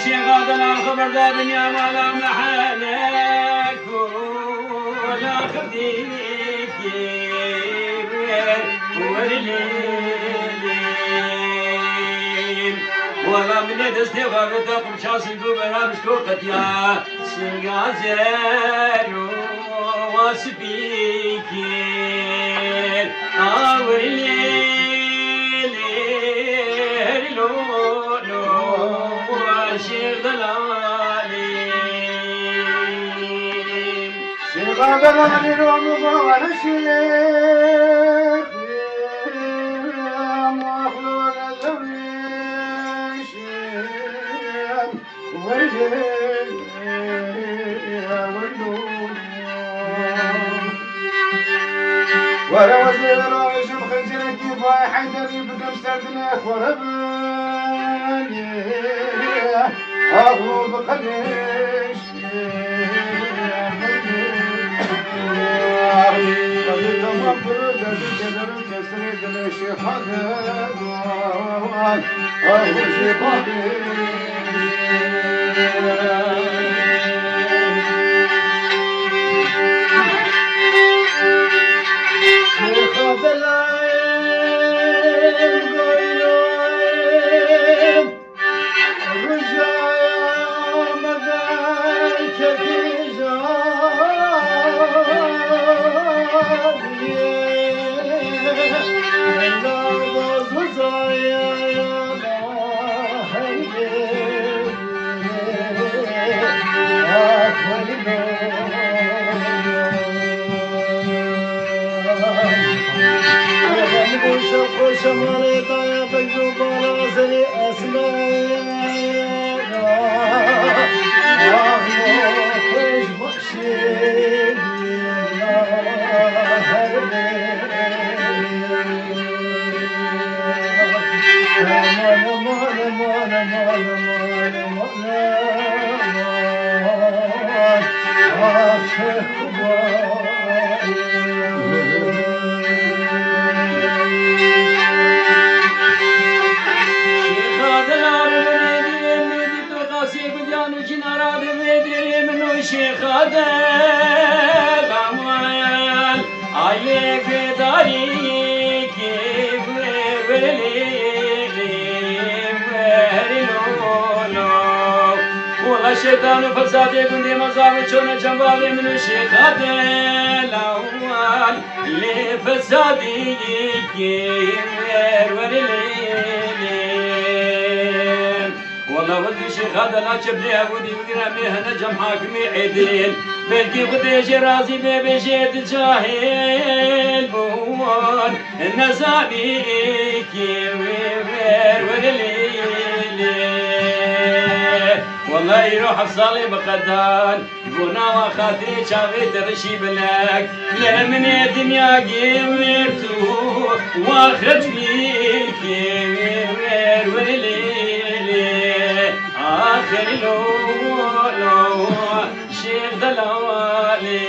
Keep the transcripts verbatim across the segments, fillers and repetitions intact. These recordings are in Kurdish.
Şêxa dela xeber de dinya mala mehele kola xidîkê werlêlê. Wala min ê destê xwe bide qurça sîngo bera bişko qetiya singa zer û wa spî kir. A werlêlê. Lo, lo, şêx delalî. Şêxa delalî ro mubareşê, muxlûne derwîşê. Were wezîr ravêjim xincerekî vay Heyderî bidim ser dilê xwe re binê. Ahu bi qedêş. Tamam, piro derdê kederin. Kesrê dilê şêxa de, ah, ah, ah, jê babê. Şêxa de layê goyê. Şemalê daya beng û bala zerê esmê. Ah, xweş başê her Aman, aman, aman, aman, aman, aman, aman. Ah, Şêxa Delal, Qasê Gudiyan û Çinara de vê derê min û Şêxa Delal. Ayê bedarî kê werê lê, werê lolo. Wela şêtan û fesadê gundê me zav çone cembavê min û Şêxa Delal. Lê fesadî kê wer, werê lê, lê. Wela wezî Şêxa Delal çeplê hebû dî bigire mê hene cem hakimê êdil. Belkî Xwedê jê razî be, bêjê di cahil bûn. Nezanî kê wê wer, werê lê, lê. Wela îro heft salê bi qedan. Bona wa xatirê çavê te rişî bilek. Lê min ê dinya gê wêrt û wa xetmî kê wê wer, werê lê, lê. Axir lo, lo, Şêx Delalê.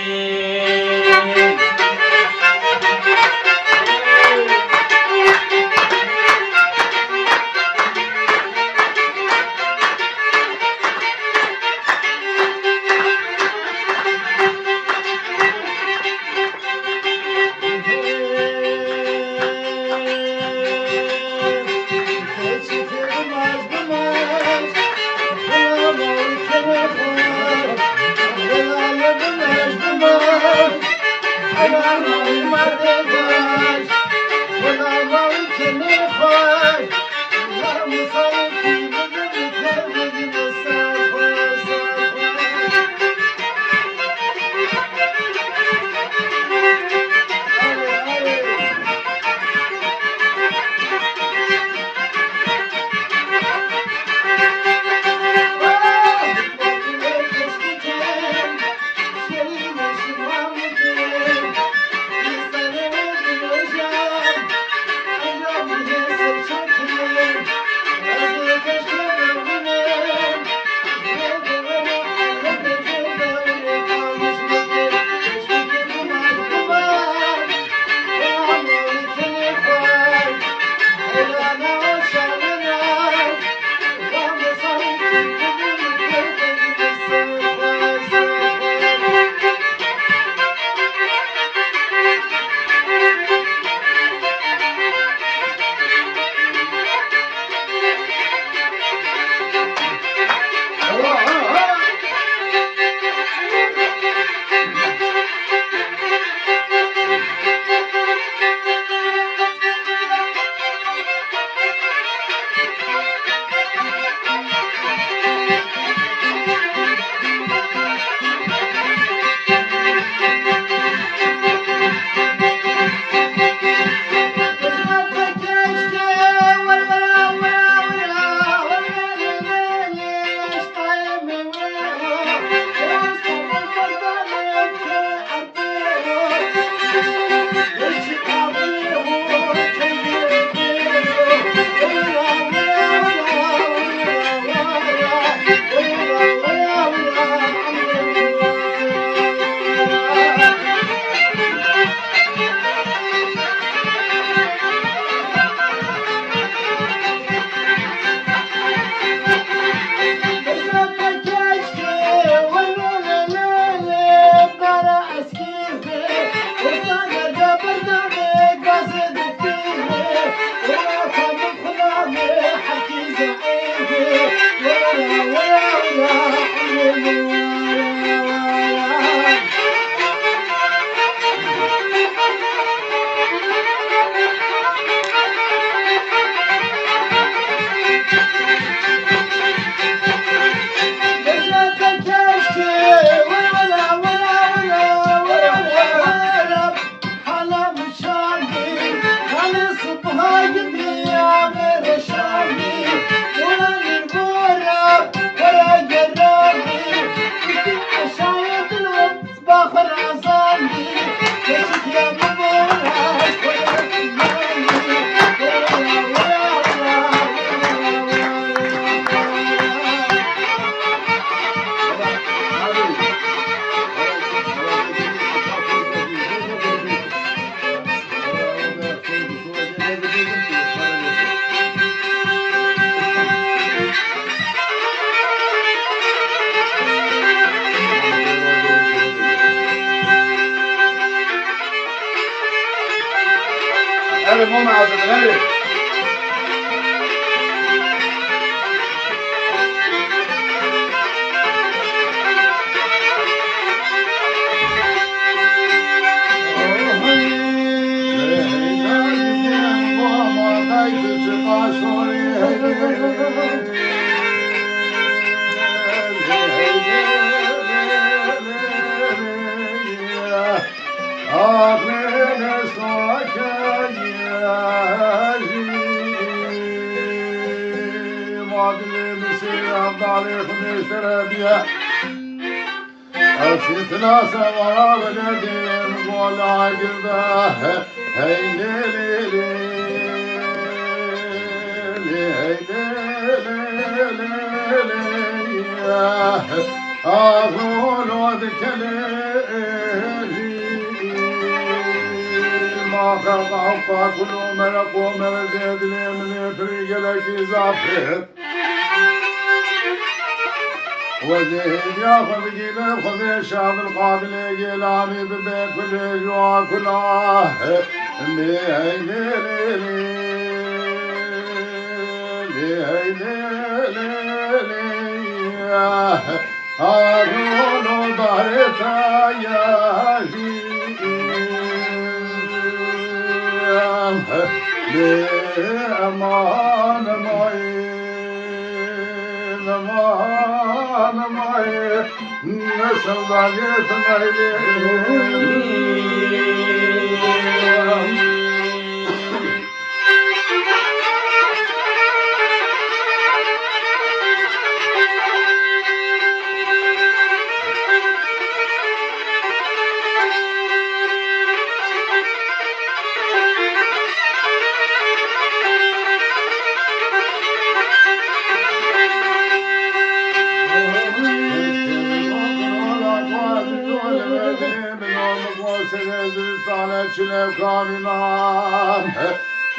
Tamam, hazır, hadi. Fitna sevara veledin gola girde. Hey lê lê lê, lê hey lê lê lê lê. Aholo dikelê jî. Ma xelqa hewqa kul û mereq û merezê dilê min ê pirî gelekî zaf e. Wezê hêviya xwe bigîne, Xwedê Şah Bilqabilê Gêlanî bibe kulê ji wa kula. Lê hey lê lê lê, lê hey lê lê lê. Harun o darê te ya jî. Lê eman emayê. Aman, aman, ne sevdayê Temelê.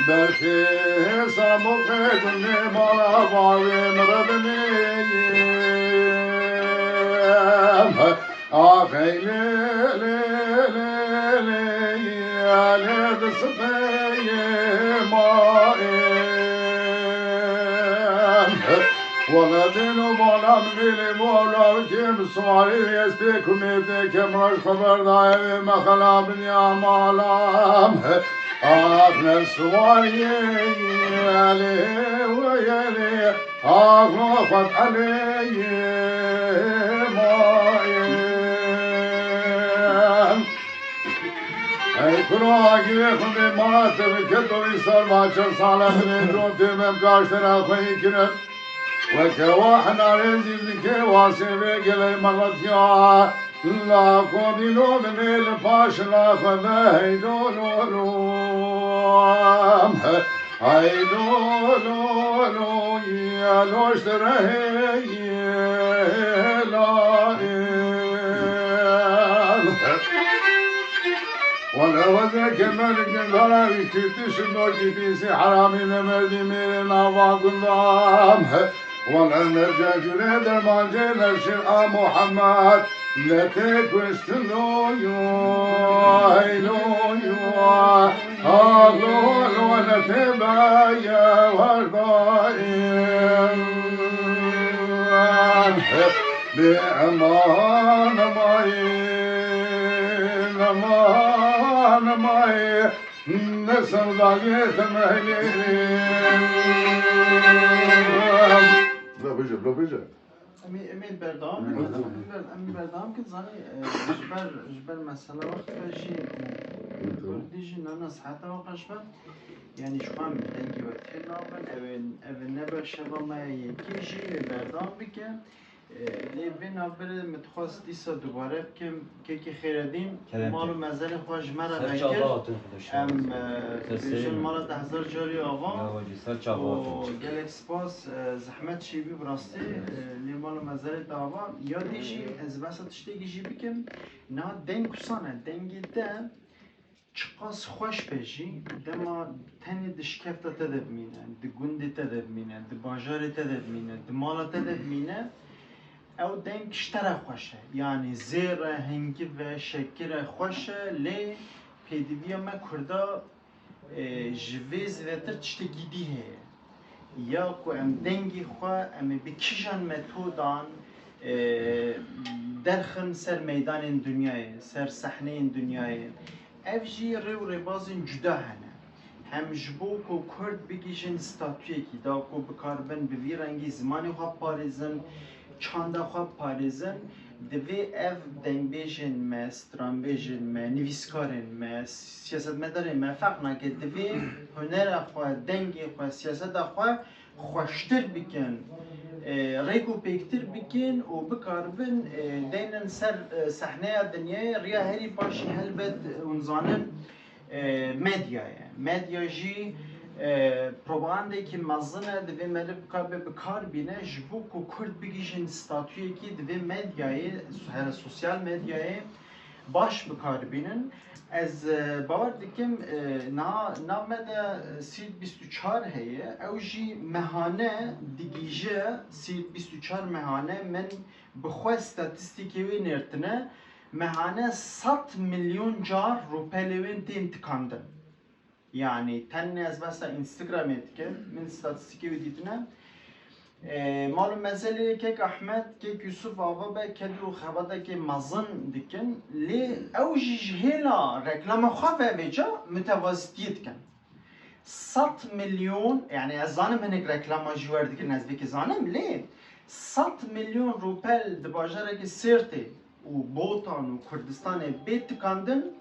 Berfê Samuqê gundê mala bavê miradinê. Axey lê lê lê lê, lê disibeyê mayê. Weladên û balam vêlê bo ewlawikê min siwarî ez pê kumê tê kemra ji xwe berdayê wê mexela binya malam. Ax ne siwariyê lê weyelê. Axlo xwe elê mayê. Ey kuro agirê xwe bê mala te bike to îsal va çend sala binê do tê mem kaştera xwe yî kirin. Weke wa hinarê zî dike wasê vê gelê meletiya. La kodîlo binê li paş la xwe de hey lo lo lo. Hey lo lo lo, ya loş de hey la. Wala wazê kemer gindara wî tirtiş û nokî pîsî heramî ne merdî mêrê nava gundam. Wala ne cecûrê dermancê ne şir a Muhammed. Ne tê kuştin do yo, hey lo yo, ha lo lo ne tê beye werdayê. Bê eman emayê, eman emayê, ne sevdayê Temelê. Bro bêje, bro bêje. Em ê, em ê berdewam bikin. Em ê berdewam bikin. Zanî, e, ji ber, ji ber mesela wext ve jî, e, kurdî jî nana seheta we qeş be. Yanî ji xwe em dengê we tê nabin. Ev ê, ev ê ne berşeva me ye yekê jî, em ê berdewam bikin. E, lê vê navberê min dixwest dîsa dubare bikim. Kekê Xêredîn, kerem mal û mezelê xwe ji me re vekir. Em, e, dibêjin mala te hezar carî ava. Û gelek spas, e, zehmet çêbî bi rastî, e, lê mal û mezelê te ava. Ya dî jî ez behsa tiştekî jî bikim. Niha deng wisa ne, dengê te çiqas xweş be jî, dema tenê di şikefta te de bimîne, di gundê te de bimîne, di bajarê te de bimîne, di mala te de bimîne, ew deng ji te re xweş e. Yanî zêr e, hingiv e, şekir e, xweş e, lê pêdiviya me Kurda E, ji vê zêdetir tiştekî dî heye. Ya ku em dengê xwe, em ê bi kîjan metodan, e, derxin ser meydanên dinyayê, ser sehneyên dinyayê. Ev jî rê û rêbazên cuda hene. Hem ji bo ku Kurd bigihîjin statuyekî, da ku bikaribin bi vî rengî zimanê xwe biparêzin, çanda xwe biparêzin, divê ev dengbêjên me, stranbêjên me, nivîskarên me, siyasetmedarên me, ferq nake, divê hunera xwe, dengê xwe, siyaseta xwe xweştir bikin, e, rêk û pêktir bikin û bikaribin, e, deynin ser, e, sehneya dinyayê. Riya herî baş jî helbet, e, hûn zanin, e, medya ye. Medya jî, e, propagandekî mezin e, divê meriv bikabe bikar bîne. Ji bo ku Kurd bigihîjin statuyekî, divê medyayê, here sosyal medyayê baş bikar bînin. Ez, e, bawer dikim, e, niha nav me de, e, sî bîst û çar heye. Ew jî mehane digihîje, sî bîst û çar mehane min bi xwe statîstîkê wê nêrtine. Mehane sed milyon car rûpelê wên tên tikandin. Yanî tenê ez behsa Instagramê dikim, min statîstîkê wê dîtine. E, mal û mezelê kek Ahmed, kek Yusuf ava be ked û xebatekê mezin dikin. Lê ew jî ji hêla reklama xwe ve vêca mutevazîtiyê dikin. Sed milyon, yanî ez zanim hinek reklama jî werdigirin, ez vêkê zanim, lê sed milyon rûpel di bajarekî Sêrtê û Botan û Kurdistanê bê tikandin,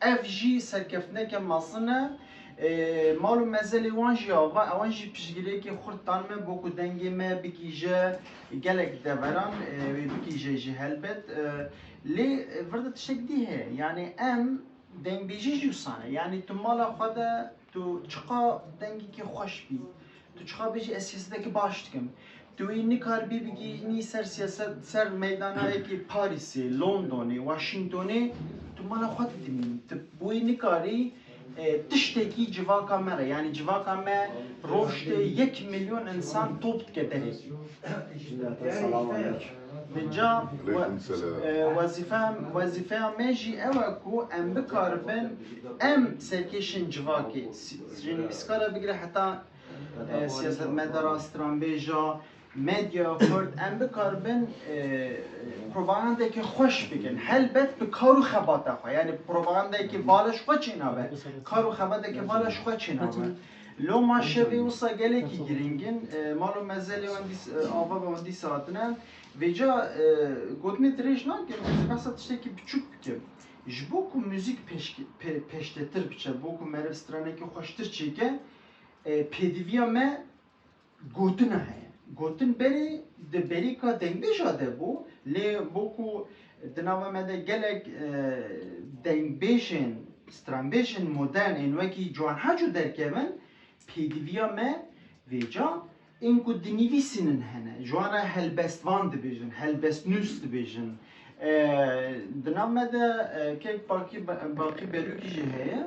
ev jî serkeftineke mezin e. E, mal û mezelê wan jî ava, ewan jî piştgiriyekê xurt dan me, bo ku dengê me bigihîje gelek deveran, e, wê bigihîje jî helbet. E, lê, e, vir de tiştek dî heye. Yanî em dengbêjî jî wisa ne. Yanî tu mala xwe de tu çiqa dengekî xweş bî, tu çiqa bêjî ez siyasetekî baş dikim, tu wî nikaribî bigihînî ser siyaset, ser meydanayekî Parîsê, Londonê, Washingtonê, tu mala xwe didimînî. Tu bo wî nikarî, e, tiştekî civaka me re, yanî civaka me roj tê yek milyon însan top dike derê. Vêca we-, Aleykum selam. E, wezîfe, wezîfeya me jî ew e ku em bikaribin, em serkêşên civakê, si-, ji nivîskara bigire heta, e, siyasetmedara, stranbêja, medya Kurd, em bikaribin, e, propagandeke xweş bikin. Helbet bi kar û xebata xwe, yanî propagandeke vala ji xwe çênabe, kar û xebateke vala ji xwe çênabe. Loma şevê wisa gelekî giring in, e, mal û mezelê wan dîs-, e, ava be wan dîsa hatine. Vêca, e, gotinê dirêj nakim, ez ê behsa tiştekî biçûk bikim. Ji bo ku muzîk pêşke-, pê-, pêştetir biçe, bo ku meriv stranekî xweştir çêke, e, pêdiviya me gotina heye. Gotin berê di berîka dengbêja de bû, lê bo ku di nava me de gelek, e, dengbêjên, stranbêjên modern ên wekî Ciwan Haco derkevin, pêdiviya me vêca ên ku dinivîsînin hene. Ji wan re helbestvan dibêjin, helbestnûs dibêjin. E, di nav me de, e, kek Baqî Be-, Baqî Berûkî jî heye.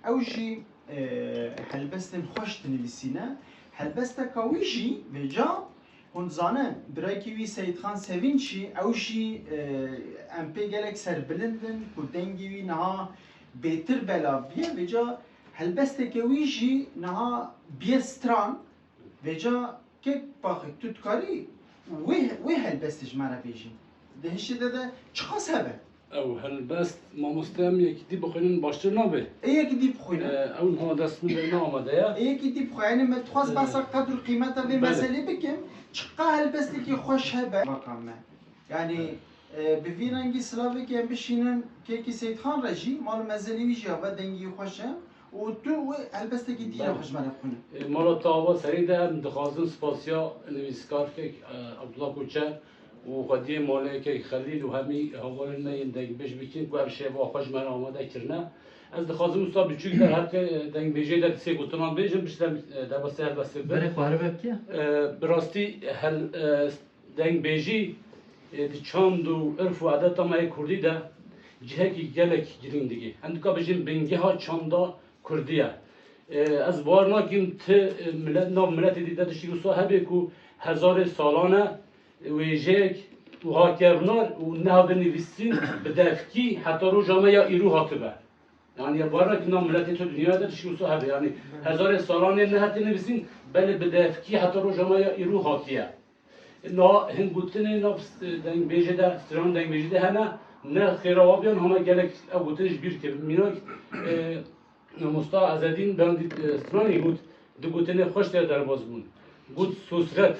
Ew jî, e, helbestên xweş dinivîsîne. Helbesteka wî jî vêca, hûn dizanin, birekî wî Seyîdxan Sevînç jî, ew jî, e, em pê gelek serbilind in ku dengê wî niha bêtir belav bûye. Vêca helbesteke wî jî niha bûye stran. Vêca kek Baqî, tu dikarî wê, wê helbestê ji me re bêjî? Di hişê te de çiqas hebe? Ew helbest, mamoste, em yekî dî bixwînin baştir nabe? Ê yekî dî bixwîne. E, ew niha dest min de ne amade ye. Ê yekî dî bixwe, yanî me dixwest E, behsa qedr û qîmeta vê belê. meselê bikim. Çiqa helbestekî xweş hebe? Bakan me. Yanî, e, bi vî rengî silavekî em bişînin kekî Seyîdxan re jî, mal û mezelê wî jî hebe, dengî xweş e. Û tu wê helbestekî dî re Belê. xwe ji me re bixwîne. E, mala te ava serî de em dixwazin spasiya nivîskar kek, e, Abdullah Koçer û xwediyê malê kek Xelîl û hemî hevalên me yên dengbêj bikin ku ev şeva xwe ji me re amade kirine. Ez dixwazim wisa biçûk derheqê, e, dengbêjê de sê gotinan bêjim, piştre, e, derbasî helbestê bibim. Berê xwe here vekî? E, bi rastî hel-, e, dengbêjî, e, di çand û irf û edeta me yê kurdî de cihekî gelek girîng digî. Em dika bêjin bingeha çanda kurdî ye. E, ez bawer nakim ti, e, milet, nav miletê dî de tiştî wisa hebe ku hezarê salan e, e, wêjeyek û hakevnar û nehabe nivîsîn bi devkî heta roja me ya îro hatibe. Yanî ya bawerekî nav miletê tu dinyaya de tişkî wisa hebe. Yanî hezarê salan ê nehatî nivîsîn, belê bi devkî heta roja me ya îro hatiye. Na hin gotinê nav dengbêjê de, stran dengbêjî de hene, ne xêra wa biyan hema gelek ev gotin ji bîr kir. Mînak, e, Mamosta Ezedîn bendî, e, stranê got, di gotinê xweş de derbas bûn. Got sosret.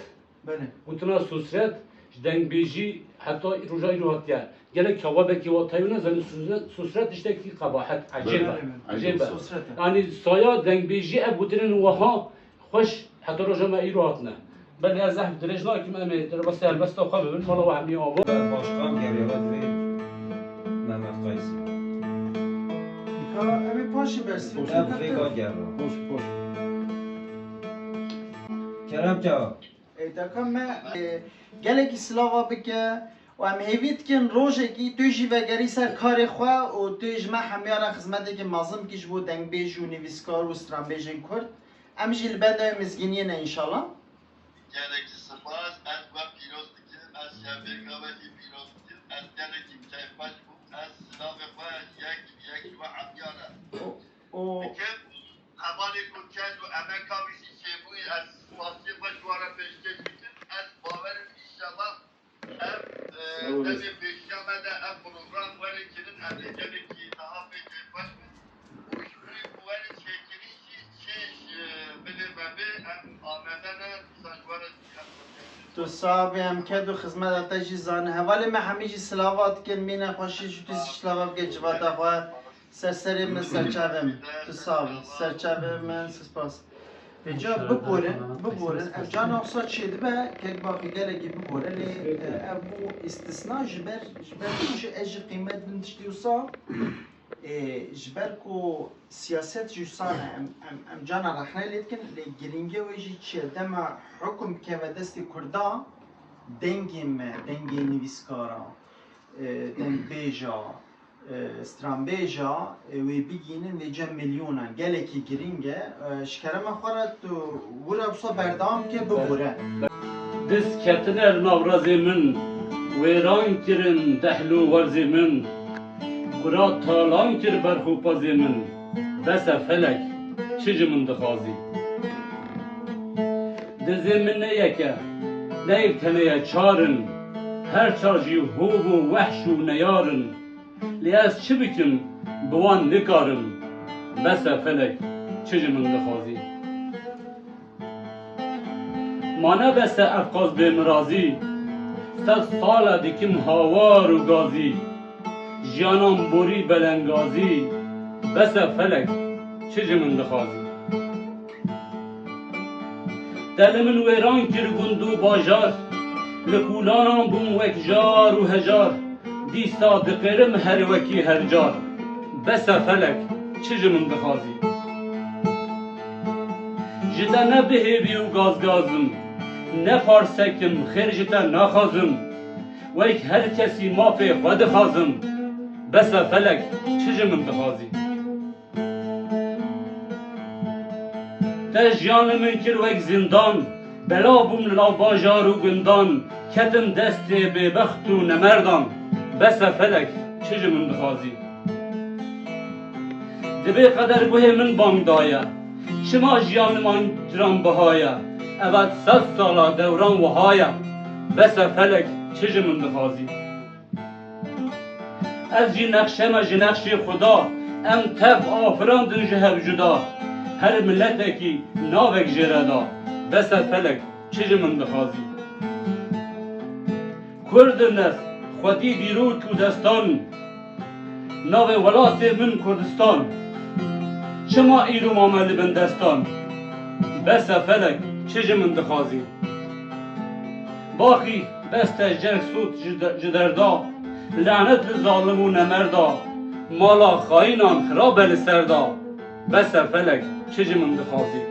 Belê. Gotina sosret ji dengbêjî heta roja îro hatiye. Gelek kawabekî wa tayû ne zanî sosret, sosret tiştekî qebahet, ecêb e. Belê, belê. Ecêb e. Sosret e. Yanî saya dengbêjî ev gotinên wiha xweş heta roja me îro hatine. Belê ez zehf dirêj nakim, em ê derbasî helbesta xwe bibin, mala we hemî ava. Başkan geriya ve divê Mehmet Qayîsî. Ka em ê paşê bersivînin. Ev vê ka gera. Poş, poş. Kerem çawa? Ê, deka me, ê, gelekî silava bike û em hêvî dikin rojekî tu jî vegerî ser karê xwe û tu ji me hemiya re xizmetekî mezin bikî ji bo dengbêj û nivîskar û stranbêjên Kurd. Em jî li benda wê mizgîniyê ne înşallah. Gelekî spas, ez we pîroz dikim, ez şevbêrka we jî pîroz dikim, ez gelekî keyfxweş bûm, ez silavê xwe yek yek ji we hemiya re. Û, û dikim, hevalê ku kes û emeka wî jî çêbûyî, ez spasiyê xwe ji wan re pêşkêş dikim. Ez bawer im, înşallah, ev, e, Sağ olasın. Demê pêşiya me de ev program were kirin, em ê gelekî niha pê kêfxweş bin. Û ji xwî ku were çêkirî jî çêj, e, bilê me bê, em amade ne, dîsa ji we re jî em Tu sax bî, em ked û xizmeta te jî zanin. Hevalê me hemî jî silava dikin, mîna xweşî ji tu jî silava bike civata xwe. Ser serê min, ser çavê min. Tu sax bî. Ser çavê min, spas. Vêca biborin, biborin. Ev cana wisa çêdibe, kek Baxî gelekî bibore, lê, e, ev bû îstisna ji ber, ji ber tiştê ez jî qîmet bin tiştî wisa. Ê, ji ber ku siyaset jî wisa ne, em, em, em cana rexne lê dikin, lê girîngiya wê jî çi ye? Dema hukum bikeve destê Kurda, dengê me, dengê nivîskara, e, dengbêja, e, stranbêja, e, wê bigihînin vêca milyonan. Gelekî girîng e. E, ji kerema xwe re tu wira wisa berdewam bike, bibore. Diz ketine li nav rezê min, wêran kirin dehl û werzê min. Kura talan kir berx û pezê min. Bes e felek, çi ji min dixwazî? Dizê min ne yek e, ne yek tene ye, çar in. Her çar jî hov û wehş û neyar in. Lê ez çi bikim, bi wan nikarim. Bes e felek, çi ji min dixwazî? Ma ne bes e ev qas bêmirazî, sed sal e dikim hawar û gazî, jiyanan borî belengazî, bes e felek, çi ji min dixwazî? Te li min wêran kir gund û bajar, li kûlanan bûm wek jar û hejar, dîsa diqêrim her wekî her car. Bes e felek, çi ji min dixwazî? Ji te ne bihêvî û gazgaz im, ne parsek im, xêr ji te naxwazim. Wek her kesî mafê xwe dixwazim. Bes e felek, çi ji min dixwazî? Te jiyan li min kir wek zindan, bela bûm li nav bajar û gundan, ketim destê bêbext û nemerdan. Bes e felek, çi ji min dixwazî? Divê qederguhê min bang daye, çima jiyan li man giranbiha ye, eva sed sala dewran wiha ye. Bes e felek, çi ji min dixwazî? Ez jî nexşe me ji nexşê Xuda, em tev afirandin ji hev cuda. Her miletekî navek jê re da, bes e felek, çi ji min dixwazî? Kurd in ez, xwedî dîrok û destan, navê welatê min Kurdistan. Çima îro mame li bin destan? Bes e felek, çi ji min dixwazî? Baxî, bes te cerg sot ji de-, ji derda, lanet li zalim û nemerda, mala xayînan xirab e li ser da. Bes e felek, çi ji min dixwazî?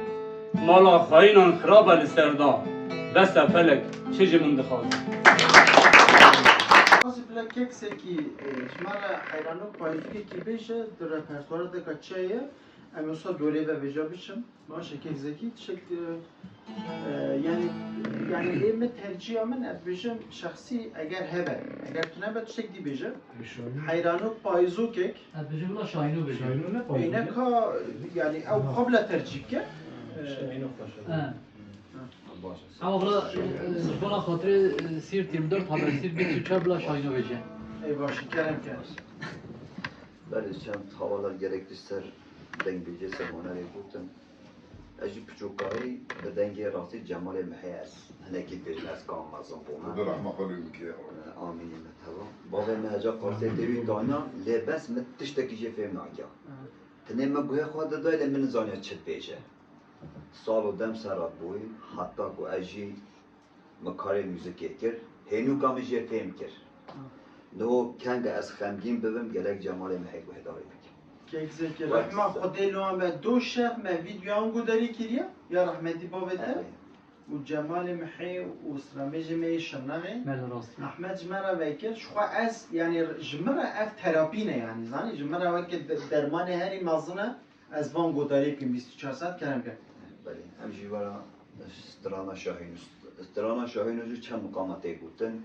Mala xayînan xirab e li ser da. Bes e felek, çi ji min dixwazî? Xwazî bila keksekî, e, ji me re heyranok payîzûkekî bêje, di repertuara de ka çi ye? Em wisa dorê ve vêca biçim. Baş e, kek Zekî, tiştek, e, e, yani, yani ê min terciya min, ez bêjim şexsî, eger hebe, eger tu nebe, tiştek dî bêje. Şahin. Heyranok, payizokek. Ez bêjim bila Şahîno bêje. Şahîno ne payizok? Eyneka, yani ew Ha. qabla tercîh ke. E, Şahîno xweş e. He. Baş e. Ama bila, e, ji bona xatirê, e, Siirt yirmi dört, Haber Siirt bîst û çar bila Şahîno bêje. Ey baş e, kerem ke. Belê çend hevala gerek li ser dengbêjê ser hunerê gotin. Ez jî piçûkarî bi dengê rastî Cemalê Mihê ez hinekî dibêjim, ez kam mezin bûme. Xwedê rehma xwe lê bike. Amîn, me teva. Bavê me heca qarsê têwî danya, lê bes min tiştekî jê fêm nakiya. Tenê me guhê xwe didayê, lê min nizaniya çi dibêje. Sal û dem ser hat bûyî, heta ku ez jî min karê muzîkê kir, hênûka min jê fêm kir. Ah. Niho kenge ez xemgîn bibim, gerek Cemalê Mihê guhdarî bikim. Kek Zekî, Wek rehma se- Xwedê li wan be, do şev me vîdyoyan guhdarî kiriye, ya rehmetî bavê te. Erê. Û Cemalê Mihê û stranbêjê me yê Şirnexê. Belê, rast. Rehmet ji me re vekir. Ji xwe ez, yani ji min re ev terapî ne yani, zanî? Ji min re weke de-, dermanê herî mezin e. Ez van godarê bikim, bîst û çar saet kerem ke. Belê, em jî wera strana Şahîn û st-, strana Şahîn û jî çend miqama tê gotin,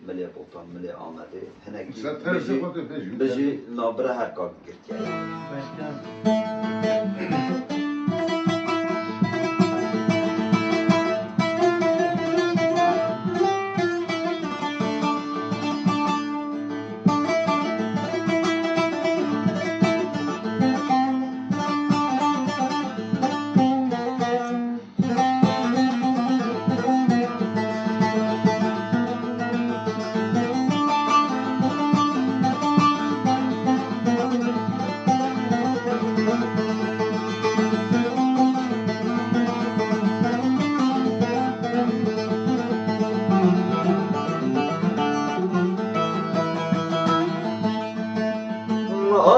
Milê Botan, Milê Amedê, hinekî Sen tersê bijî, xwe tê pêş, bijî navbira her kar girtiye. Belkî.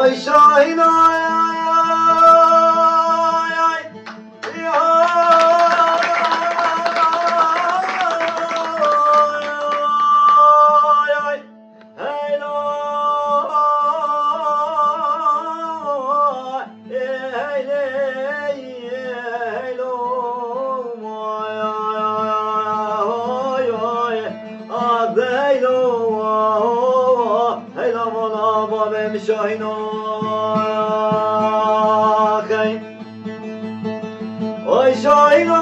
Ay Şahin ay, ay, ay, ay. Şahîn axey. Oy Şahîn oy,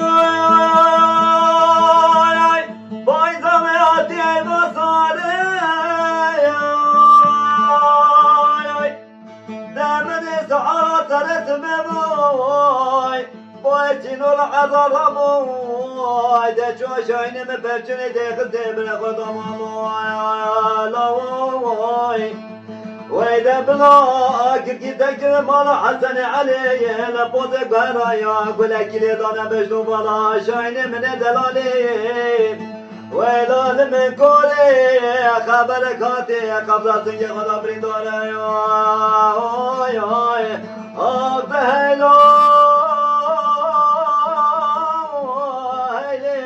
oy, oy, payza me hatî ey basarê, oy, oy. Demedê saara seret me boy, boy çîno li eza raboy. De ço Şahînê me perçinê de xistê bire xwe daman oy, oy, oy, oy. Wey de bila, kirkî te kir mala Hesenê Elê, li pozê guheraya, gulekî lê dane bejno bala, Şahînê min ê delalê. Wey lali min korê, xeberek hatê, qebra singê xwe da birîndare ya, oy, oy, ax de heylo, heylê,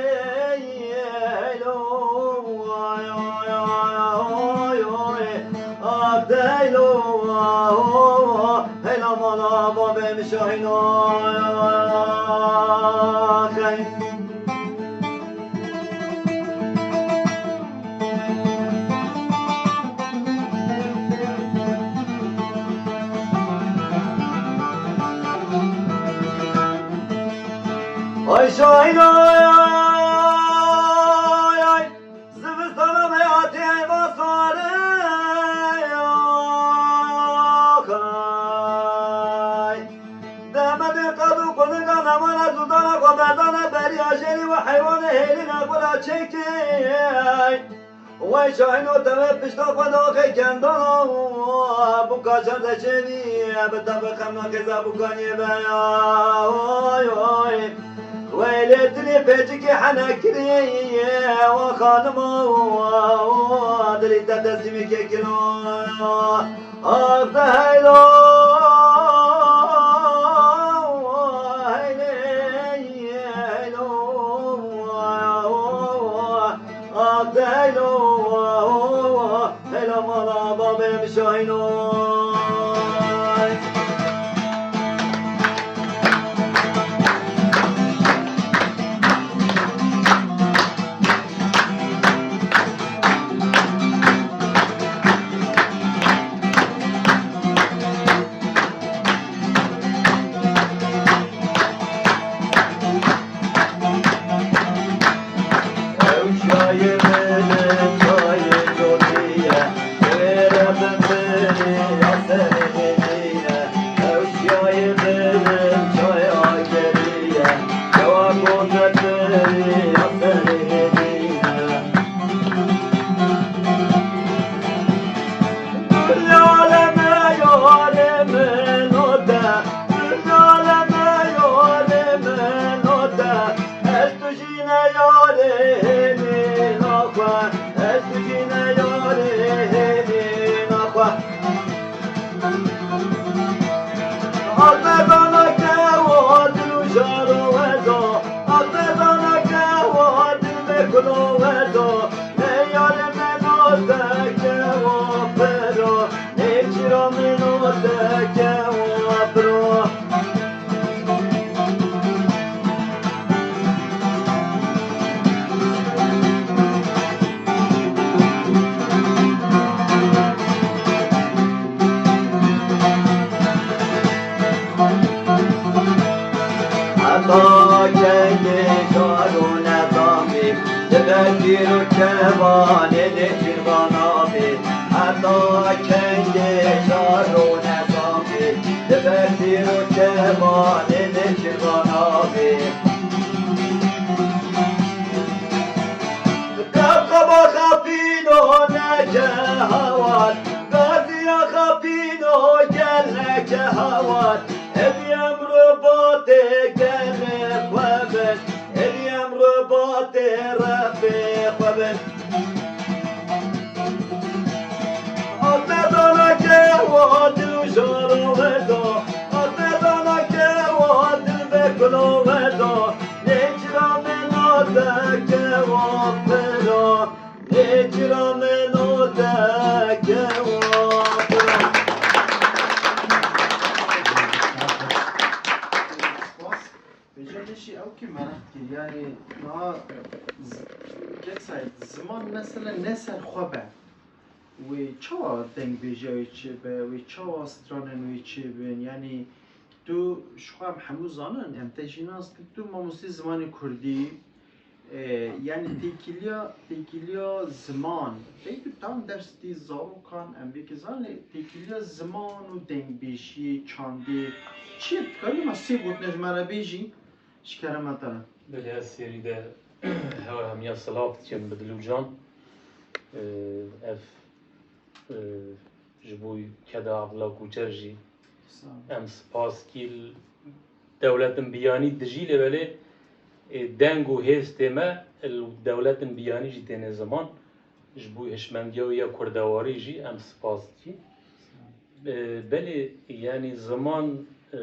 heylo, oy, oy, oy, oy. Ardeylo, heyla mala babê min Şahîn axey. Ay Şahîn ay, ay, ay. Zivistana me hatî heyva sare, axay. Demedê qad û qunika nemana zûdana xwe berdane beriya jêrî û heywanê hêlîna xwe ra çêkê. Wey Şahîno teve pişta xwe daxê kendana, bûka çar de çênî, bi te bi xem naxêza bûkaniyê be ya, oy, oy. Wey lê dilê pêçikê hene kiriye, wa xanima, dilî te teslîmê kekilo. Ax de heylo, heylê, heylo, ax de heylo, heyla mala babê min Şahîno. Jî ne yarê hênî naxwe, ez tu jî ne yarê hênî naxwe. Axmedana kewa dil û jaro weza, Axmedana kewa dil me kulo weza, ne yarê me note kewa piro, ne çira me note kewa piro. Heta kengê şar û nezamî, dibe pîr û kevanê lê çirvana bî. Heta kengê şar û nezamî, dibe pîr û kevanê lê çirvana bî. Qebqeba xapîno neke hawar, gaziya xapîno gel neke hawar. Hêdî emro batê gelê xwe bin, hêdî emro batê refê xwe bin. Axmedana kewa dil û jaro weza, Axmedana kewa dil be kulo weza. Nêçira me note kewa piro, nêçira me note kewa piro. Spas. Vêca de jî ew kî meraq kir, yanî niha z-, Kek Seîd, ziman mesele ne ser xwe be. Wê çawa dengbêjiya wê çêbe, wê çawa stranên wê çêbin, yanî tu ji xwe em hemû zanin, em te jî nas dikin, tu mamostê zimanê kurdî, e, yanî têkiliya, têkiliya ziman, belkî tu tam ders dî zarokan, em belkî zanin, lê têkiliya ziman û dengbêjiyê, çandê, çi ye? Tu karî ma sê gotina ji me re bêjî? Ji kerema te re. Belê, ez serî de hewe hemiya silav dikim bi dil û can. Ev, e, ji bo keda Abdullah Koçer jî Sağ ol. Em spas kî li dewletin biyanî dijî lê belê, e, deng û hêstê me li dewletin biyanî jî têne ziman. Ji bo hişmendiya wê ya kurdewarî jî em spas dikî. E, belê, yanî ziman, e,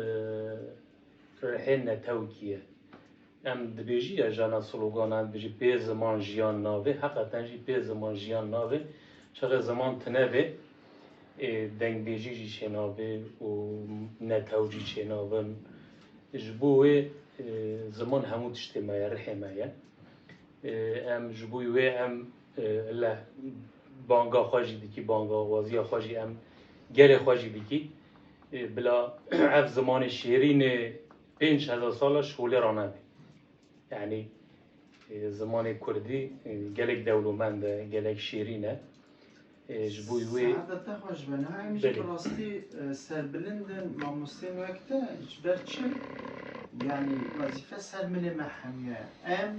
rihê netewkî ye. Em dibêjî ya jana sloganan dibêjî pê ziman jiyan navê, heqeten jî pê ziman jiyan navê. Çaxê ziman tine bê, ê, dengbêjî jî çênabê û netew jî çênabin. Ji bo wê, e, ziman hemû tiştê me ye, rihê me ye. E, em ji bo wê em, e, leh banga xwe jî dikî, banga awaziya xwe jî em gelê xwe jî dikî. E, bila ev zimanê şêrînê pênc hezar sala şolê ranebe. Yanî, e, zimanê kurdî, e, gelek dewlemend e, gelek şêrîn e. E, ji bo wê Saeta te xweş be. Niha em jî Belê. bi rastî, e, serbilind in, mamosteyên wek te, ji ber çi? Yanî, wezîfe ser milê me hemiya ye. Em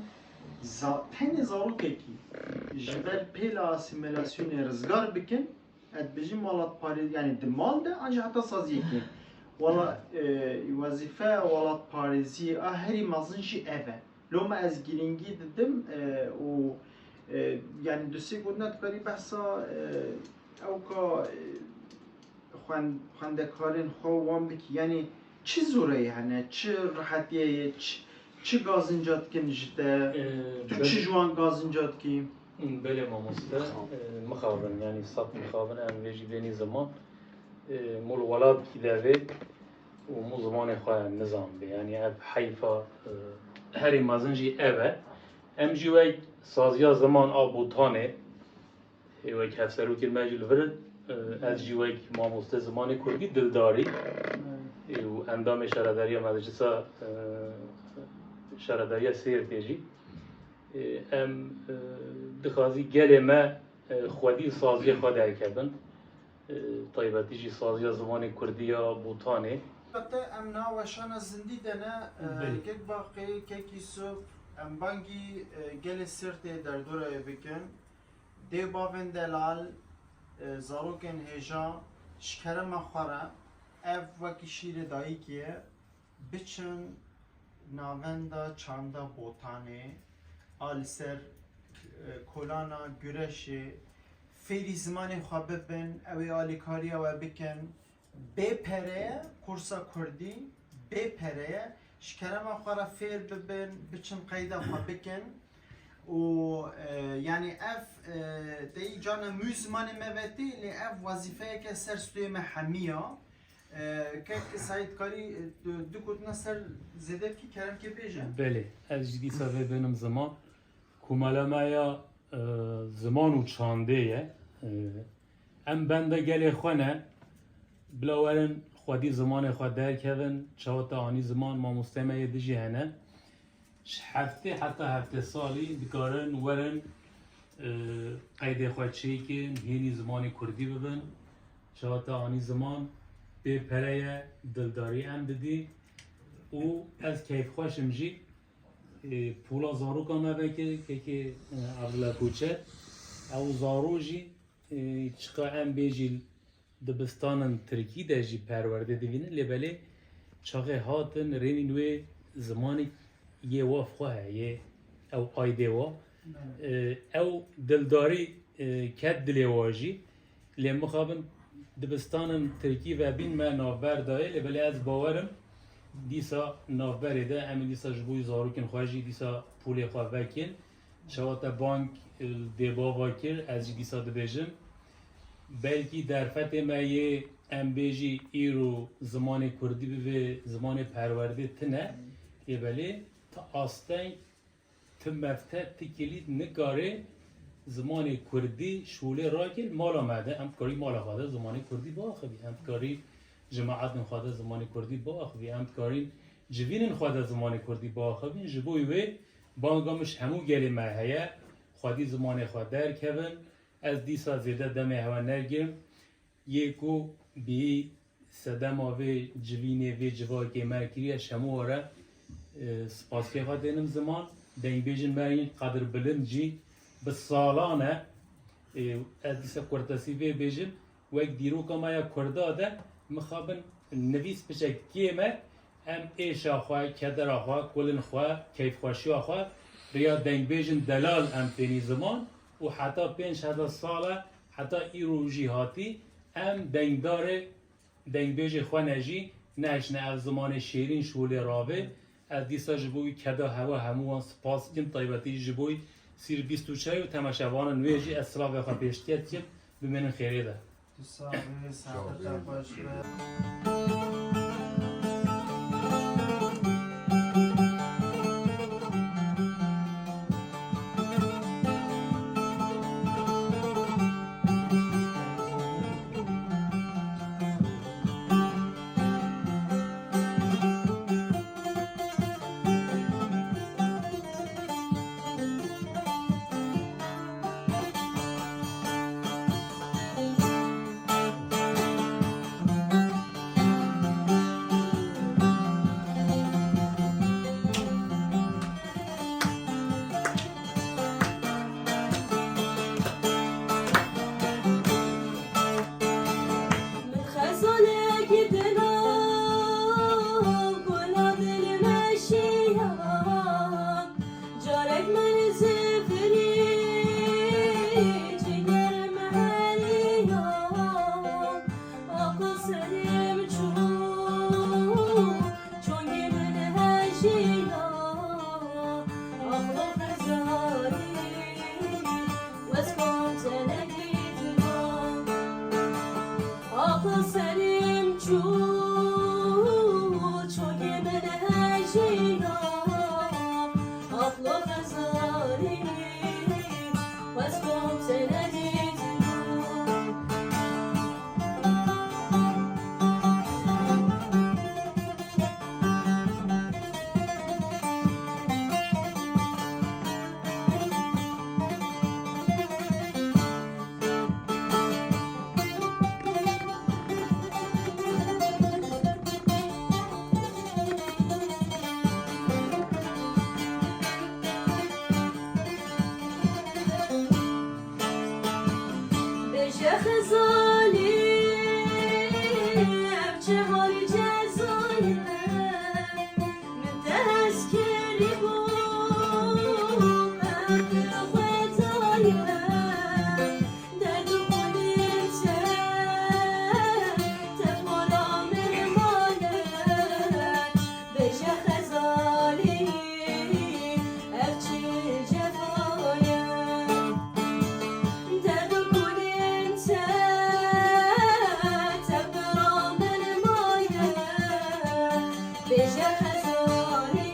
za-, tenê zarokekî ji ber pêla asîmîlasyonê rizgar bikin, ez dibêjim welatparê-, yanî di mal de, an jî heta saziyekê. Wela, e, wezîfe welatparêziyê a herî mezin jî ev e. Loma ez girîngî didim, e, û, e, yanî du sê gotina dikarî behsa, e, ewka, e, xwen-, xwendekarên xwe wan bikî. Yanî çi zoreyê hene, çi rihetiyê ye, çi, çi gazinca dikin ji te, E, tu ben- çi ji wan gazinca dikî? Belê mamoste, Tamam. e, mixabin, yanî sed mixabin em vê jî bênî ziman. E, mol welat kî devê û mol zimanê xwe nizanibê. Yanî ev heyfa, e, herî mezin jî ev e. Em jî wek saziya ziman a Botanê, e, wek hevserokên me jî li vir in, e, ez jî wek mamoste zimanê kurdî dildarî, e, û endamê şaredariya Meclisa, e, Şaredariya Sêrtê jî. E, em, e, Dixwazî gelê me, e, xwedî saziyê xwe derkevin. E, taybetî jî saziya zimanê kurdî ya Botanê. Heta em na weşana zindî de ne, e, Belê. Kek Baqê, Kek Yusuf, em bangî, e, gelê Sêrtê derdorayê bikin. Dê bavên delal, e, zarokên hêja, ji kerema xwe re, ev wekî şîrê dayikê ye. Biçin navenda çanda Botanê, a li ser, e, kolana Gureşê, fêrî zimanê xwe bibin, ew ê alîkariya we bikin. Bê pere ye, kursa kurdî bê pere ye. Ji kerema xwe re fêr bibin, biçin qeyda xwe bikin. Û, e, yanî ev, e, deyî carna mû zimanê me ve tê, lê ev wezîfeyeke ser stûyê me hemî ya. E, kek Seîd, karî, e, du, du gotina ser zêde bikî, kerem ke bêje. Belê, ez jî dîsa vê bênim ziman. Komela me ya, e, ziman û çandê ye. E, em benda gelê xwe ne. Bila werin xwedî zimanê xwe derkevin. Çawa te anî ziman, mamosteyê me yê din jî hene. Ji heftê heta heftê salî dikarin werin, e, qeydê xwe çêkin, hînî zimanê kurdî bibin. Çawa te anî ziman, bê pere ye, dildarî em didî û ez keyfxweş im jî. E, pûla zaroka me vekir, kekê, e, Abdullah Koçer, ew zaro jî, e, çiqa em bêjî dibistanin tirkî de jî perwerde divînin, lê belê çaxê hatin rênîn wê zimanê yê wa xwe heye, ew aydê wa. Belê. E, ew dildarî, e, ket dilê wa jî. Lê mixabin dibistanin tirkî vebîn me navber dayê, lê belê ez bawerim dîsa navberê de em ê dîsa ji bo zarokên xwe jî dîsa pûlê xwe vekin. Çawa te bang, e, dê bava kir, ez jî dîsa dibêjim. Belkî derfetê me yê, em bêjî, îro zimanê kurdî bibe zimanê perwerdê tine, lê belê ti asteng, ti mefte, ti kilît nikare zimanê kurdî şûlê rake li mala me de. Em dikarî mala xwe de zimanê kurdî biaxivî. Em dikarî cemaetên xwe de zimanê kurdî biaxivî. Em dikarîn civînên xwe de zimanê kurdî biaxivîn. Ji bo wê banga min ji hemû gelê me heye, xwedî zimanê xwe derkevin. Ez dîsa zêde demê hewe negirim. Yê ku bî sedema vê civînê, vê civakê me kiriye, ji hemû were, e, spasiyê xwe dênim ziman. Dengbêjên me yên qedirbilind jî bi salan e. E, ez dîsa kurtesî vê bêjim. Wek dîroka me ya Kurda de mixabin nivîs biçe kêmek, em êşa xwe, kedera xwe, kulin xwe, keyfxweşiya xwe, riya dengbêjin delal em tênî ziman û heta pênc hezar sal e, heta îro jî hatî, em dengdarê dengbêjê xwe ne jî nehişne ev zimanê şêrîn şûlê rabe. Ez dîsa ji bo wî keda hewe hemû wan spas dikim, taybetî ji bo wî sîr bîst û çar û temaşevanên wê jî ez silavê xwe pêştiye dikim, bimênin xêrê de. Tu sax bî, saxte xweş be. Min xezalekî di nav gula dilme şiya, carek min zivirî ciger min heriya, aqil serê min çû, çongê min hejiya, aqil xezalî, wez kom tenekî divan. Aqil serê min çû, çongê min hejiya, aqil xezalî, wez kom tenekî Xezalî, ev çi halî cezayî ye, min te hez kirî bû, ev xwedayî ye, derd û xulîm te, te para min maye, bêje Xezalî, ev çi cefa ye. Derd û kulên te, te pira min maye. Bêje Xezalî,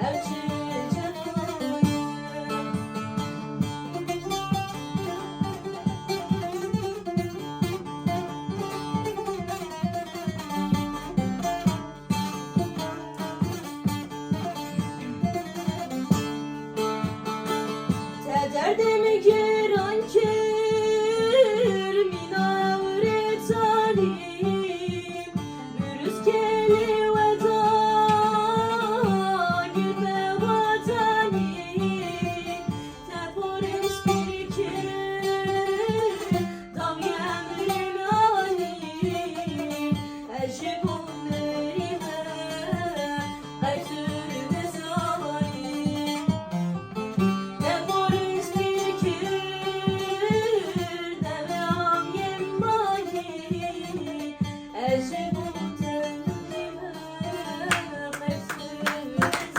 ev çi cefa ye. Te derdê min giran kir, mîna ewrê tanî, bûrûskê lê we da, gul be watanî. Te porê spî kir, dawî emrê min anî. Ez ji bo mirî me qey tu nizanî. Te porê spî kir, devê amiyê min anî. Ez ji bo te dûrî me qey tu nizanî.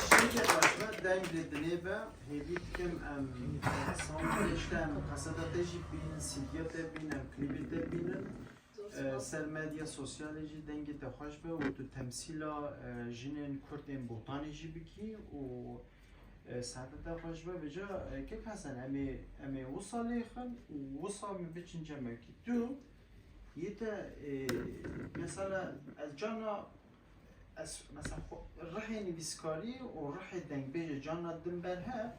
Şêrê xweş be, dengê dinê be, hêvî dikim em sandê işte em qeseda te jî bînin, C D'ya te bînin, em klîbê te bînin. E, ser medya sosyalê jî dengê te xweş be û tu temsîla, e, jinên Kurd ên Botanê jî bikî û, e, saete te xweş be. Vêca, e, kek Hesen, em ê, em ê wisa lêxin û wisa em ê biçin cemekî. Tu yê te, e, mesela ez carna ez, mesela, xwe, rihê nivîskarî û rihê dengbêjê carna din ber hev,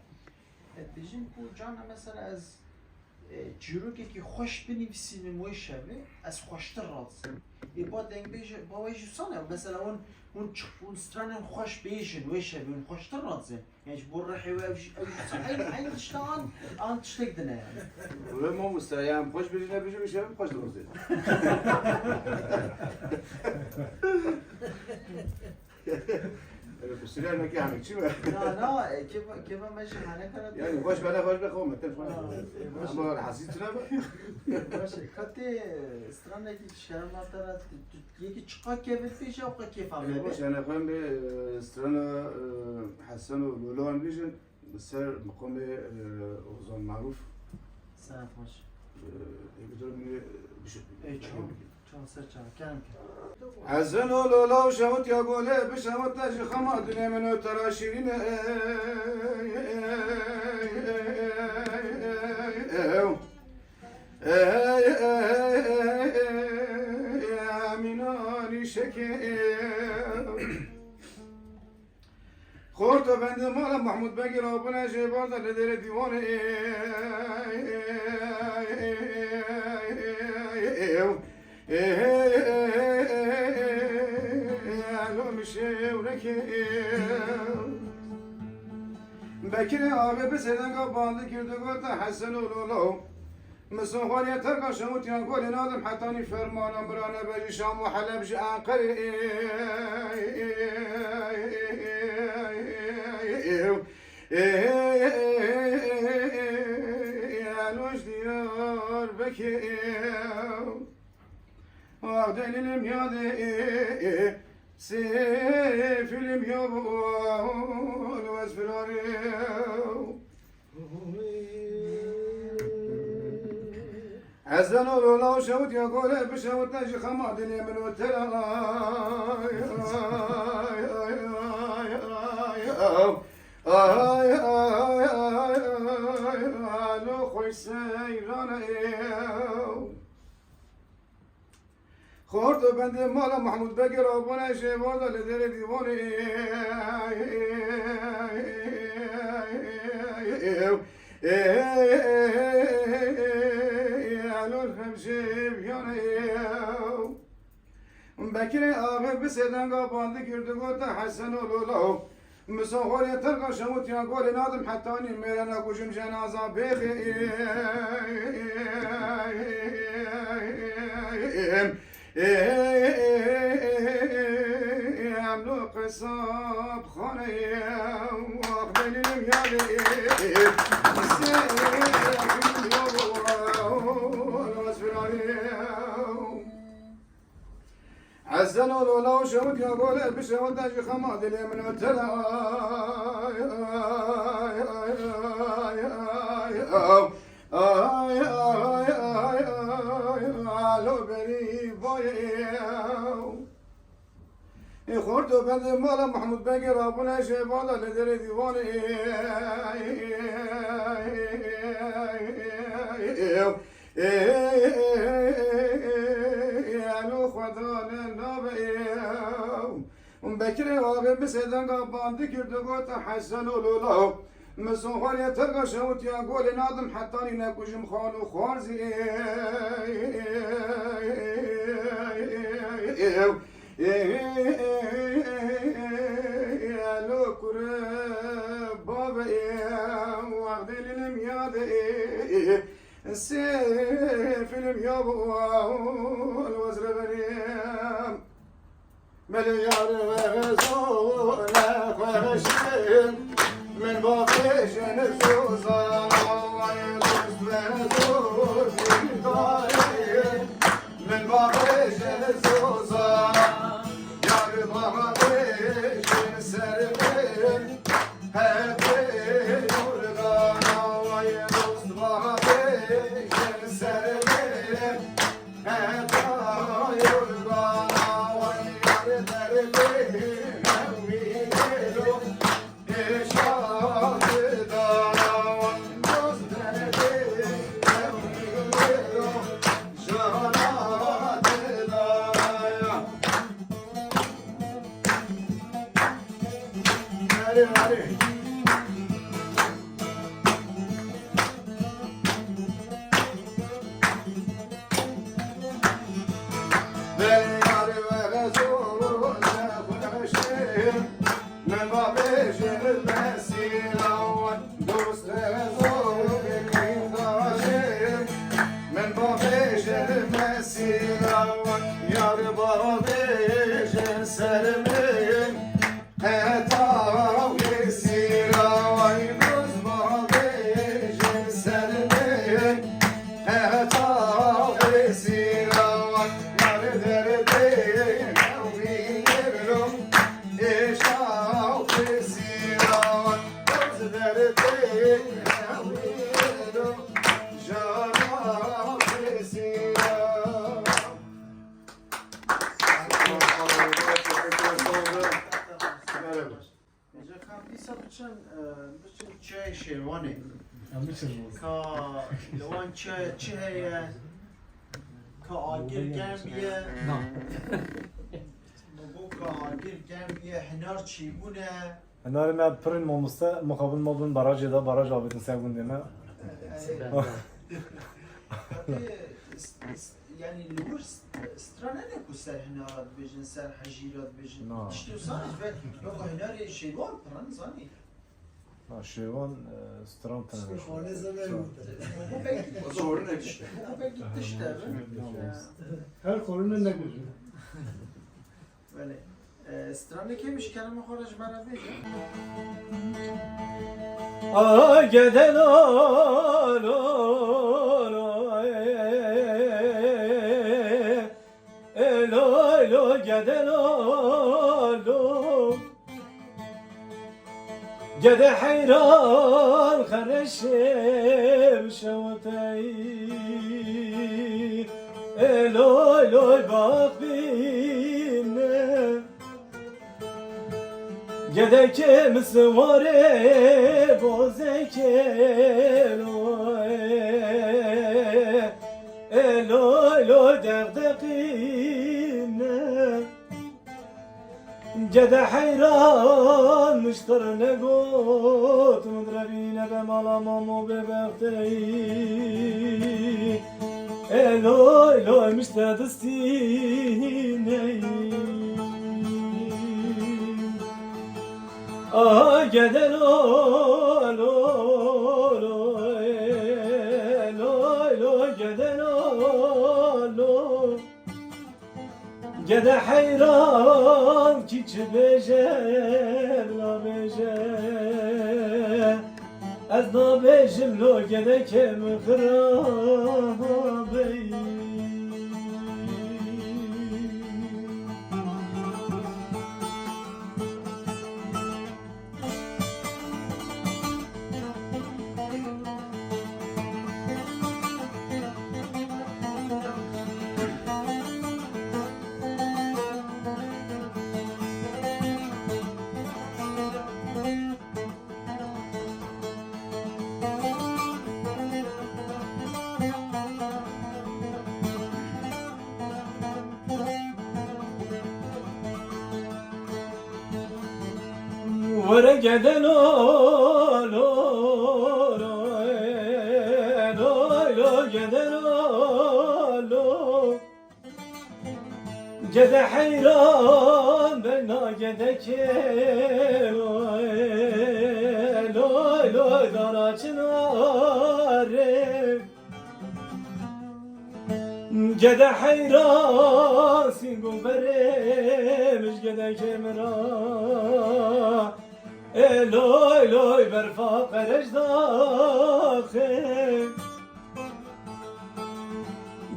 e, dibêjim ku carna, mesela, ez, e, çîrokekî xweş binivîsînim wê şevê, ez xweştir radizim. Ê ba dengbêje, ba wê jî wisa ne? Mesela, hûn, hûn çi-, hûn stranên xweş bêjin wê şevê, hûn xweştir radizin. Yani ji bo rihê wê ew jî, ew jî eyn, eyn tişta an, an tiştek din e yani. Wê mamoste, ya em xweş bêjin, nebêjin, wê şevê xweş dirazin. Öyle kusura ne ki hani çi mi? Na, na, e, kêfa, kêfa me jî hene kara. Yani xweş be, ne xweş be, xwe me, te xweş be. Ha, e, baş e. Ama hasî tune be. Baş e. Katê stranekî şerma te ra, tu, tu, yekî çiqa kevir pêşe, o qe kêfa me be. Baş, yani xwe em bê, e, strana, e, Hesen û Lolan bêjin. Li ser miqamê, e, Ozan Maruf. Sanat xweş. E, ê bi dora min, e, bişopî. Ê, çawa? Çawa ser çawa? Kerem ke. Hesen û Lola û şewit ya golê, bi şewit te ji xema dilê min û te ra şîrîn e. Ew. Ey, ey, ey, ey, ey, ey, Emîna nîşekê. Xorto bendê mala Mahmûd Begî rabûne jê barda li derê dîwanê. Elo min şêwrekê. Bekirê avê bi sêdenga bandi kir, digot, Hesen û Lolo. Misin xwariye terka şewitiyan golê nadim hetanî fermana mirane be ji Şam û Heleb ji Enqerê. Elo ji Diyarbekê. Ax delîlim ya de sê film ya bol wez firarê. Ezen û Lola û şewit ya gole bi şewit te ji xema dilê min û te ra. Ay, ay, ay, ay, ay, ay, ay, ay, ay, ay, ay, alo xweş seyran e. Xort û bendê mala Mahmûd Begê rabûne jê varda li derê dîwanê. Elo hem jê viyanê. Bekirê avê bi sêdenga bandi kir, digot, Hesen û Lolo. Misoxorê terka şewitiya golê nadim hetanî mêrena kujim cenaza bêxê. Em lo qesab xaneyê waq delîlim yadê. Ezel ol ola û şewit ya gole bi şewit de ji xema dilê min ötera. Ay, ay, ay, ay, ay, ay, ay, alo berî vay. Ê xorto bendê mala Mahmud Begê rabûne şêbala li derê dîwanê. Elo xwedane nabe. Bekirê avê bi sêdenga bandi kir, digot, Hesen û Lola, min soxwariya terga şewitiya golê nadim hetanî nekujim xan û xwarzî. Elo kure babe, wextê lilim yade, sê film ya bu, el wezre benim. Belê yar ve xezone xweşin, min babêjin zozan, ay dost ve dost min tarê, min babêjin zozan, yar babêjin ser min, hevê yorgan, ay dost babêjin ser min. Heta wê sîra, ay dost babêjin ser min. Heta wê sîra, yar derdê hewî yêro, êşa wê sîra, dost derdê hewî yêro, jara wê sîra. Merhaba. Hêja, ka dîsa biçin, e, biçin çiyayê Şêrwanê. Em biçin. Ka li wan çiyayê çi heye? Ka agir germ ye. Na. Bo ka agir germ ye, hinar çêbûne. Hinarê me pir in mamoste, mixabin ma bin barajê de, baraj avêtin ser gundê me. Ey. Katê s-, s-, yanî li wir st-, stran hene ku ser hinara dibêjin, ser hejîra dibêjin. Na. Tiştê wisa ji ber, weka hinarê Şêrwan pir in, zanî. Na, Şêrwan, e, stran tine. Xane zemer gote. Weka pek, weka pek tişt e. Her xorine ne gote. Belê. E, stranekê min ji kerema xwe re ji me re bêje. A gede lo, lo, lo, e, e, lo, lo, gede lo, lo. Gede heyran xereşê şewtey. Eloy loy bak bîne. Gedekê min siwarê bozekê loy. Eloy loy deqdeqîne. Gede heyran miştir negot, min revîne be mala mamo bê bextey. Ê loy loy mişte distîney. Ah gede lo, lo, lo, eh, lo, lo, gede lo, lo. Gede heyran kî çi bêje, nabêje. Ez nabêjim lo gedekê min xirab ey. Were gede lo, lo, lo, lo, lo, gede lo, lo. Gede heyran bena gedekê, lo, lo, dara çinarê. Gede heyran sîngo berê mij gedekê min ra. Ê loy loy berfa qerej daxê.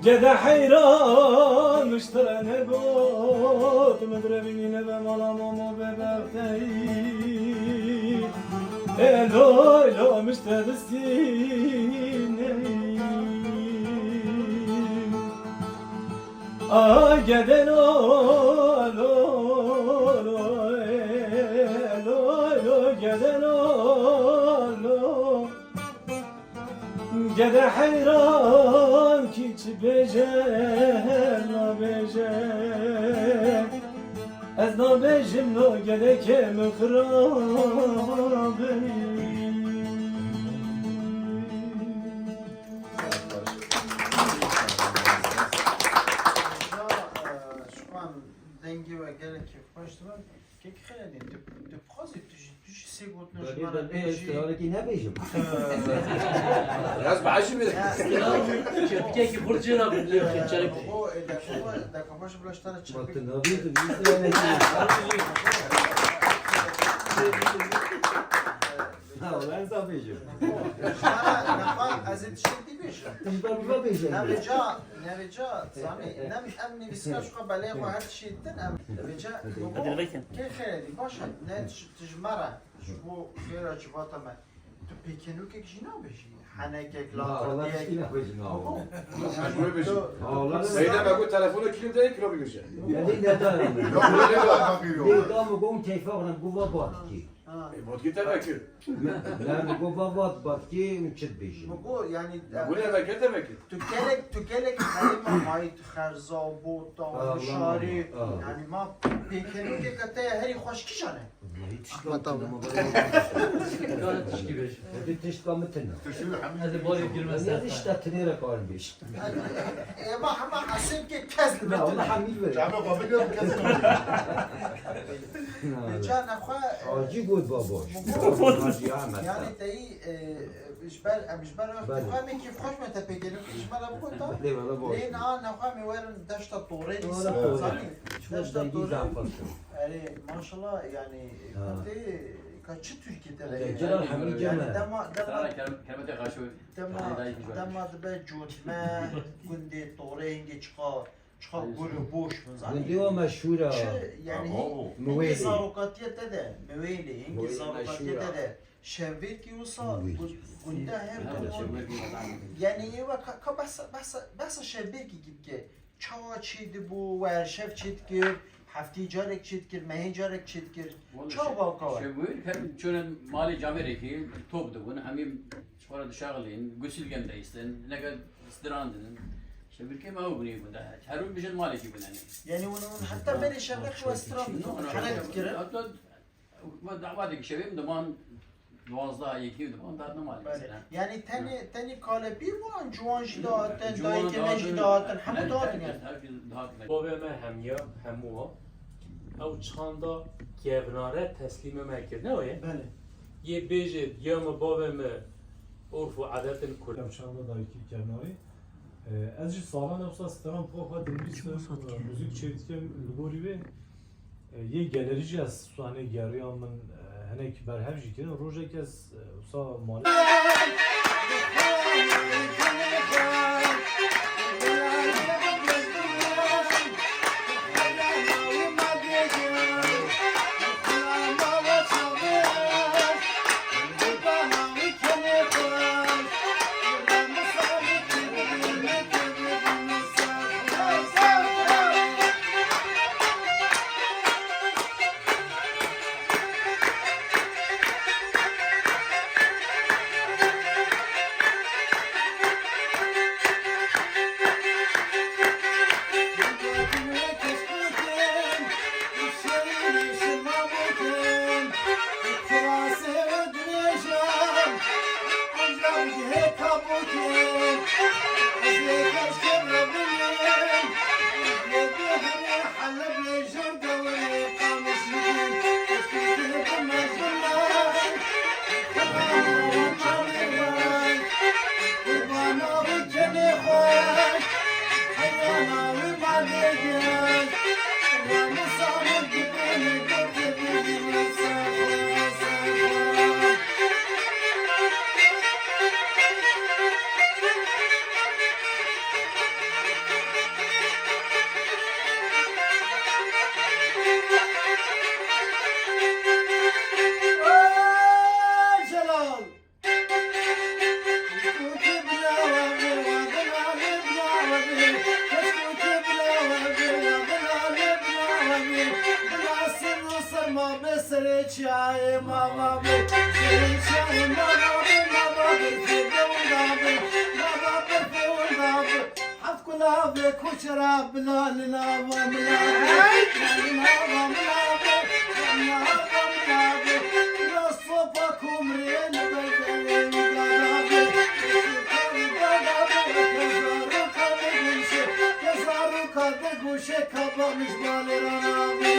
Gede heyran miştire negot, min direvînî nebe mala mamo bebexteyî. Ê loy loy mişte distîneyî. A gede lo, lo, lo, e, lo, lo, gede lo, lo. Gede heyran kî çi bêje, nabêje. Ez nabêjim lo gedekê min xirab e. Dengê we gelekî xweş dibe. Kek xêrê, tu, tu bixwazî, tu jî, tu jî sê gotina ji me re bêjî. Belê, ez teorikî nebêjim. Biraz başım. Kekî xurt jê re bile xêçerek. O, e, dakika, dakika, baş bila ji te re çek. Bak, tu nabî, tu bî, tu ne? Ha, ben sabêjim. Ji me re, nexwe, ez ê tiştekî bêjim. Tu bi me bêjim. Navêca, navêca, zanî, nem, em nivîskar ji xwe belê xwe her tiştî din, em vêca, kê xêrê dî, baş e, ne, tu ji me re, ji bo xêra civata me, tu pêkenokek jî nabêjî, henekek, lakatiyek. Seyda me got, telefonê kilim de kilo bigirje. Yok, öyle de. Yok, öyle de. Lê da min got, keyfa xwe, min got, va batkî. Ha. E, batkî te vekir. Ne, min got, va vat batkî, min çi dibêjim? Min got, yani, bu ne vekir, te vekir. Tu gelek, tu gelek herêma mayî, tu xerza, bota, şarî, yani, ma pêkenokeke te herî xweş kîjan e? Wallahî tişta min tune. Hadi tişka min tune. Hadi bari girmez. Ya işte tune re karin bêj. Ema hema hesêb ke kes li me tune. Wala hemî ver. Çabe xwe biliyorum kes. Ca nexwe, e, Hacî got baba. Yani teyî, e, ji ber, em ji ber wextê xwe me kêf xweş me te pêkenokek ji me re bigota. Lê niha nexwe me werin deşta Torê dîsa. Zanî? Deşta Torê. Erê, maşallah, yani, gundê, ka çi Tirkiyê te de? Cira hemî cem e. Dema, dema, dema, dema dibe cotme, gundê Torê hingê çiqa, çiqa gul û boş bin, zanî? Gundê wa meşhûr e. Çi, yani, hingê zarokatiye te de, miwêlê, hingê zarokatiye te de. Şevbêrkî wisa gunde her yani ê we ka, ka behsa, behsa, behsa Şevbêrkî kî bike. Çawa çêdibû, we her şev çêdikir, heftî carek çêdikir, mehê carek çêdikir. Çawa bawka we? Şevbêrk hem çûne malê camêrekî top dibûn, hemî ji xwe re dişaxilîn, gusîl gen deistin, neke stirandin. Şevbêrkê me ew bûnê gunde. Her rû bijin malekî gunenê. Yani hûn, hûn heta berê Şevbêrk we stiran didin, hûn henek dikirin? Me dawa dikişevim diman duwazdeh yekî diman dar nema mesela. Yani tenê, tenê kalepî bûn, ciwan jî dahatin, dayikê me jî dahatin, hemû dahatin yani. Bavê me hemiya, hemû wa. Ew çanda kevnare teslîmê me kir, ne wê? Belê. Yê bêjê, diya min, bavê min, urf û edetên Kurd. Ew çanda dayikî kevnarî. E, ez jî salan ew sa stran bi xwe xwe dinivîsim, e, muzîk çêdikim li gorî wê. E, yê gelerî jî ez sahnê geriya min, e, hinek berhev jî kirin. Rojek ez, e, wisa malê Heft kulavê koçera bila li nava milavê, li nava milavê, li nava milavê. Bila sopa komrê li ber berê wî dadabê. Wî dadabê, kezaroka diguşê, kezaroka diguşê, kaba min ji balê re nabê.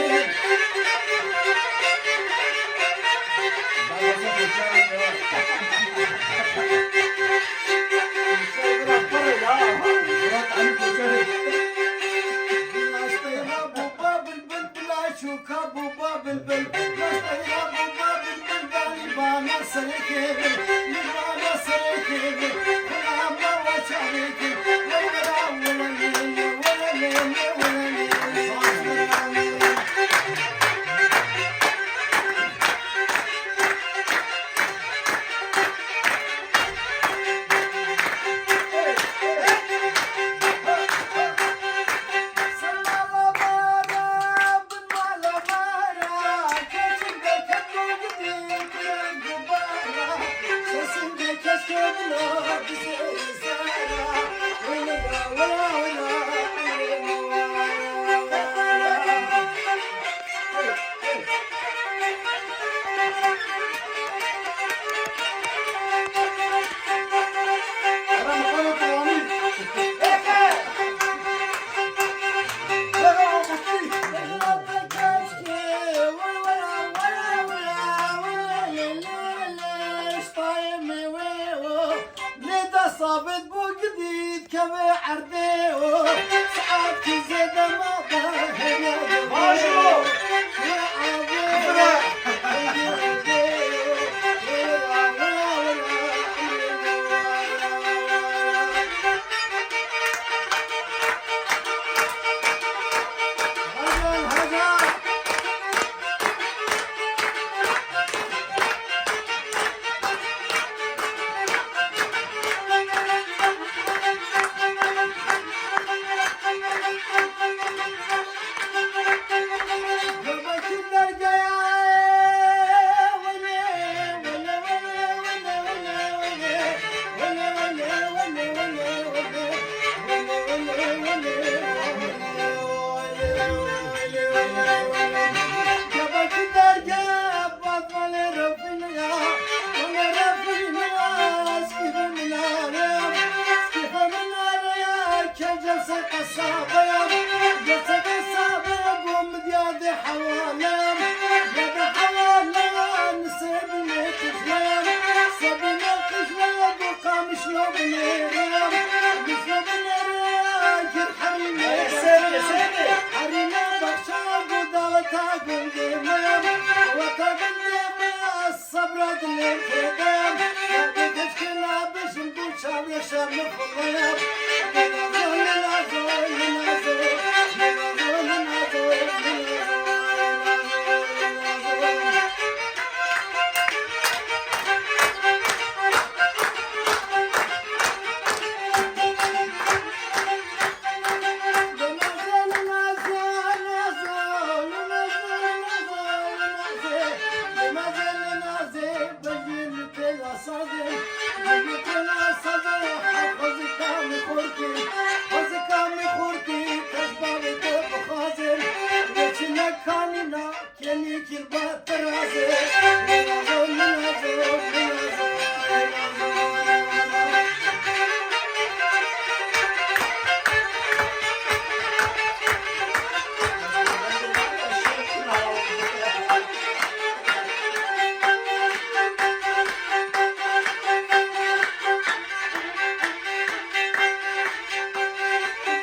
Lê da sabit bû gidî dikeve erdê û saet kî zêde nabe hêne. Baş bû.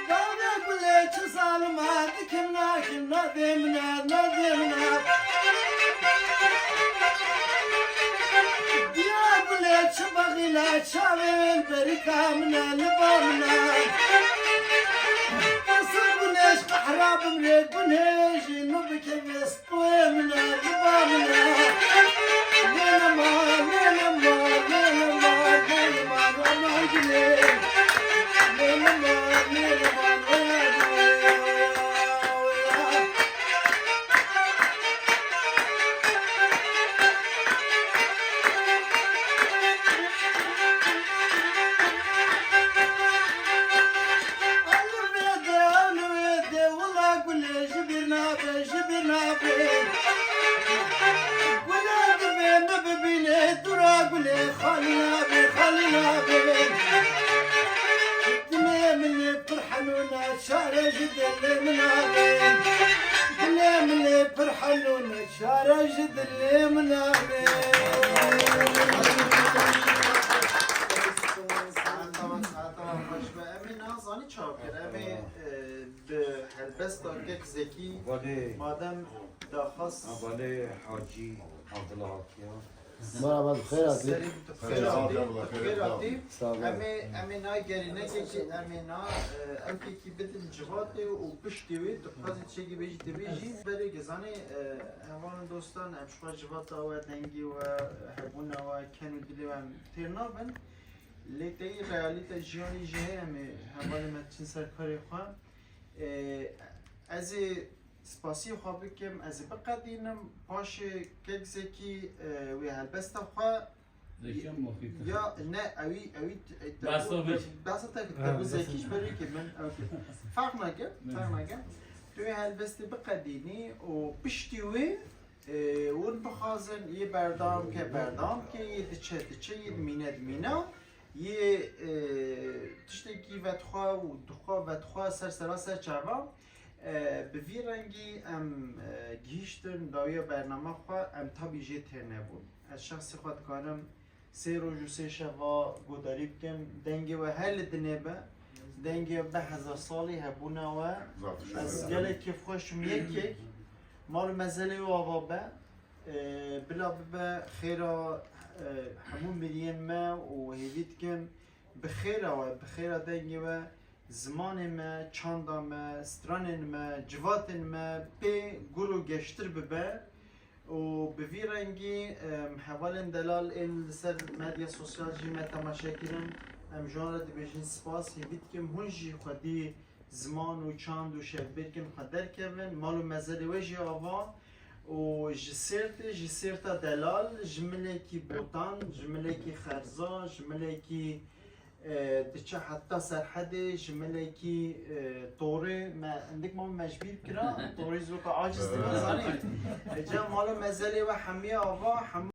Bavê gulê çi zalima dikim nakim nadê min e, nadê min e. Diya gulê çi baxîla çavên berîka min e, li ba min e. Nasıl güneş kahra bimrê gunê jî min bikevê stûyê min e, li ba min e. Lê nema, lê nema, lê nema, lê nema, nema gulê. Wela gulê ji bîr nabe, ji bîr nabe. Gulê divê min bibîne, dûra gulê xalî nabe, xalî nabe. Dilê min ê pir henûn e, çare ji dilê min nabe. Dilê min ê pir henûn e, çare ji dilê min nabe. Saeta we, saeta we xweş be. Em ê nazanî çawa kir. Em ê, e, Bi helbesta Kek Zekî, Balê. Madem daxwaz Ha, balê Hacî Abdullah hatiya. Merhaba, bi xêr hatî. Serî tu bi xêr hatî, tu bi xêr hatî. Sağ ol. Em ê, em ê na gerînekekî, em ê na, e, ewkekî bidin civatê û piştî wê tu dixwazî tiştekî bêjî, dibêjî. Berê gezanê, e, hevalên dostan, em ji xwe civata we, dengê we, hebûna we, ken û dilê we em têr nabin. Lê teyî realîte jiyanî jî heye, em ê hevalê me diçin ser karê xwe. Ê, ez ê spasiyê xwe bikim, ez ê biqedînim, paşê Kek Zekî, e, wê helbesta xwe Zekiya Mafî. Ya ne, ewî, ewî t-, e, te Behsa got, vê. Behsa te kir, te Ha, got behsa. Zekî ji ber wê kir, min ew kir. Ferq nake, Ne. Ferq nake. Tu wê helbestê biqedînî û piştî wê, e, hûn bixwazin, yê berdewam ke, berdewam ke, yê diçe, diçe, yê dimîne, dimîne. Yê, e, tiştekî vedixwe û dixwe vedixwe ser sera ser çava, e, bi vî rengî em, e, gihîştin dawiya bernama xwe, em tabî jê têr nebûn. Ez şexsî xwe dikarim sê roj û sê şeva guhdarî bikim. Dengê we her li dinê be. Dengê we bi hezar salî hebûna we. Zaf teşekkür Ez ederim. Gelek kêfxweş im yekek. Mal û mezelê we ava be. E, bila bibe xêra, e, hemû miriyên me û hêvî dikim bi xêra we, bi xêra dengê we, zimanê me, çanda me, stranên me, civatên me pê gur û geştir bibe û bi vî rengî, em, hevalên delal ên li ser medya sosyal jî me temaşe kirin. Em ji wan re dibêjin spas, hêvî dikim hûn jî xwedî ziman û çand û şevbêrkên xwe derkevin, mal û mezelê we jî ava û ji Sêrtê, ji Sêrta delal, ji milekî Botan, ji milekî Xerza, ji milekî, e, diçe heta Serhedê, ji milekî, e, Torê, me hindik ma me ji bîr kira, Torê zî weke aciz dibe, zanî. E, ca mal û mezelê we hemî ava, hemû